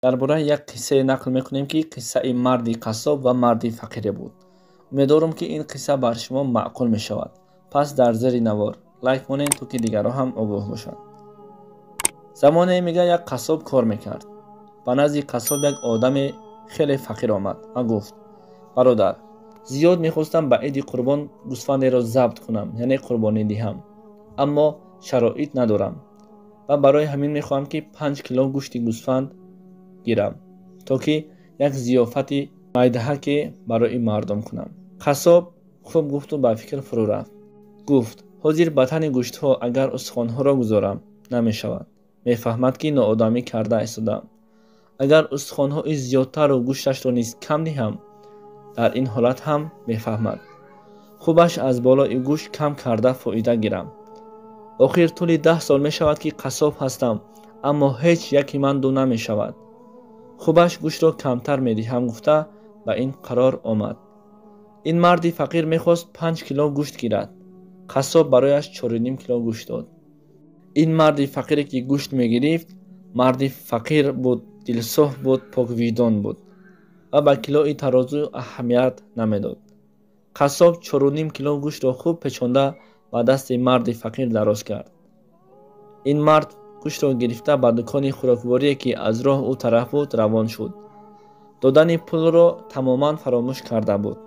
Дар бораи як қиссае нақл мекунем, ки қиссаи марди қассоб ва марди фақире буд. Умедворам, ки ин қисса бар шумо маъқул мешавад. Пас дар зери навор лайк монед, то ки дигарон ҳам огоҳ бошанд. Замоне, мега, як қассоб кор мекард. Ба назди қассоб як одаме хеле фақир омад ва гуфт: «Бародар, зиёд мехостам ба иди қурбон гӯсфандеро забт кунам, яъне қурбонӣ диҳам, аммо шароит надорам ва барои ҳамин мехоҳам, ки 5 кило гӯшти гӯсфанд гирам, то ки як зиёфати майдаҳаке барои мардум кунам». Қассоб хуб гуфту ба фикр фурӯ рафт. Гуфт: «Ҳозир ба тани гӯштҳо агар устухонҳоро гузорам, намешавад, мефаҳмад, ки ноодамӣ карда истодаам. Агар устухонҳои зиёдтару гӯшташро низ кам диҳам, дар ин ҳолат ҳам мефаҳмад. Хубаш аз болои гӯшт кам карда фоида гирам. Охир тӯли 10 сол мешавад, ки қассоб ҳастам, аммо ҳеҷ яки ман ду намешавад. Хубаш гӯштро камтар медиҳам», гуфта ба ин қарор омад. Ин марди фақир мехост 5 кило гӯшт гирад. Қассоб барояш 4,5 кило гӯшт дод. Ин марди фақире, ки гӯшт мегирифт, марди фақир буд, дилсоф буд, поквиҷдон буд ва ба килои тарозу аҳамият намедод. Қассоб 4,5 кило гӯштро хуб печонда ба дасти марди фақир дароз кард. Ин мард гӯштро гирифта ба дукони хӯрокворие, ки аз роҳ ӯ тараф буд, равон шуд. Додани пулро тамоман фаромӯш карда буд.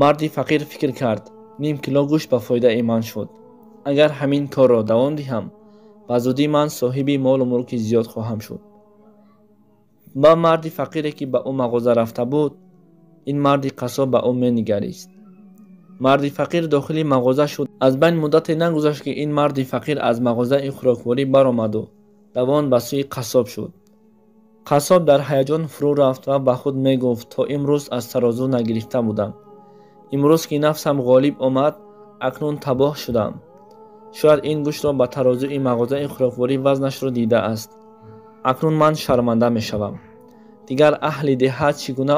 Марди фақир фикр кард: «Ним кило гӯшт ба фоидаи ман шуд. Агар ҳамин корро давом диҳам, ба зудӣ ман соҳиби молу мулки зиёд хоҳам шуд». Ба марди фақире, ки ба ӯ мағоза рафта буд, ин марди қассоб ба ӯ менигарист. Марди фақир дохили мағоза шуд. Аз байн муддате нагузашт, ки ин марди фақир аз мағозаи хӯрокворӣ баромаду давон ба сӯи қассоб шуд. Қассоб дар ҳаяҷон фурӯ рафт ва ба худ мегуфт: «То имрӯз аз тарозу нагирифта будам. Имрӯз ки нафсам ғолиб омад, акнун табоҳ шудам. Шояд ин гӯштро ба тарозуи мағозаи хӯрокворӣ вазнашро дидааст. Акнун ман шарманда мешавам. Дигар аҳли деҳа чӣ гуна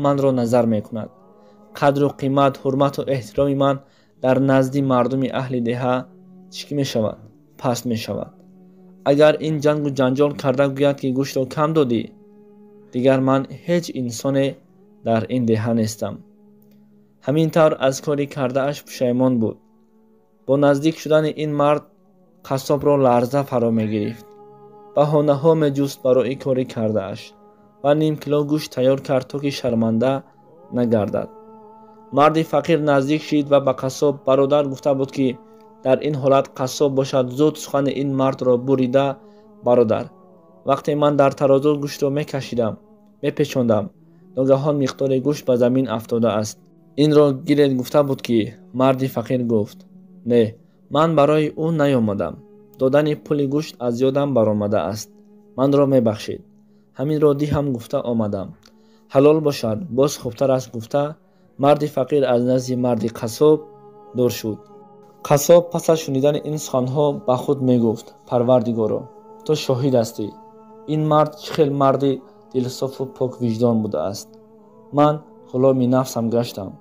манро назар мекунад? Қадру қимат, ҳурмату эҳтироми ман дар назди мардуми аҳли деҳа чӣ ки мешавад? Паст мешавад. Агар ин ҷангу ҷанҷол карда гӯяд, ки гӯштро кам додӣ, дигар ман ҳеҷ инсоне дар ин деҳа нестам». Ҳамин тавр аз кори кардааш пушаймон буд. Бо наздик шудани ин мард қассобро ларза фаро мегирифт. Баҳонаҳо меҷуст барои кори кардааш ва ним кило гӯшт тайёр кард, то ки шарманда нагардад. Марди фақир наздик шид ва ба қассоб «бародар» гуфта буд, ки дар ин ҳолат қассоб бошад зуд сухани ин мардро бурида: «Бародар, вақте ман дар тарозу гӯштро мекашидам, мепечондам, ногаҳон миқдори гӯшт ба замин афтодааст. Инро гиред», гуфта буд, ки марди фақир гуфт: «Не, ман барои ӯ наёмадам. Додани пули гӯшт аз ёдам баромадааст, манро мебахшед. Ҳаминро диҳам гуфта омадам. Ҳалол бошад, боз хубтар аст», гуфта марди фақир аз назди марди қассоб дур шуд. Қассоб пас аз шунидани ин суханҳо ба худ мегуфт: «Парвардигоро, ту шоҳид ҳастӣ, ин мард чӣ хел марди дилсофу поквиҷдон будааст. Ман ғуломи нафсам гаштам,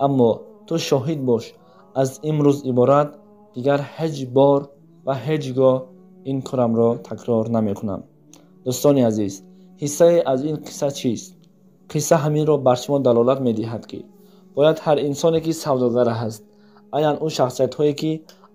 аммо ту шоҳид бош, аз имрӯз иборат дигар ҳеҷ бор ва ҳеҷ гоҳ ин корамро такрор намекунам». Дӯстони азиз, ҳиссае аз ин қисса чист? Қисса ҳаминро бар шумо далолат медиҳад, ки бояд ҳар инсоне, ки савдогар аст, айнан ӯ шахсиятҳое, ки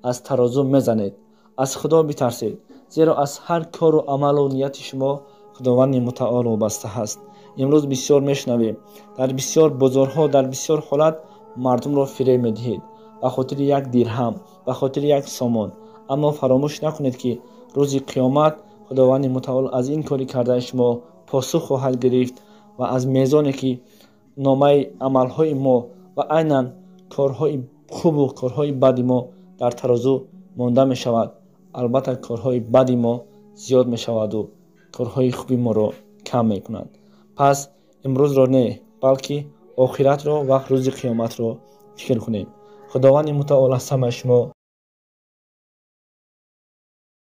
аз тарозу мезанед, аз Худо битарсед, зеро аз ҳар кору амалу нияти шумо Худованди Мутаол вобаста ҳаст. Имрӯз бисёр мешунавем, дар бисёр бозорҳо, дар бисёр ҳолат мардумро фиреб медиҳед ба хотири як дирҳам, ба хотири як сомон. Аммо фаромӯш накунед, ки рӯзи қиёмат Худованди Мутаол аз ин кори кардаи шумо посух хоҳад гирифт ва аз мезоне, ки номаи амалҳои мо ва айнан корҳои хубу корҳои бади мо дар тарозу монда мешавад, албатта корҳои бади мо зиёд мешаваду корҳои хуби моро кам мекунад. Пас имрӯзро не, балки охиратро ва рӯзи қиёматро фикр кунем. Худованди Мутаол аз ҳамаи шумо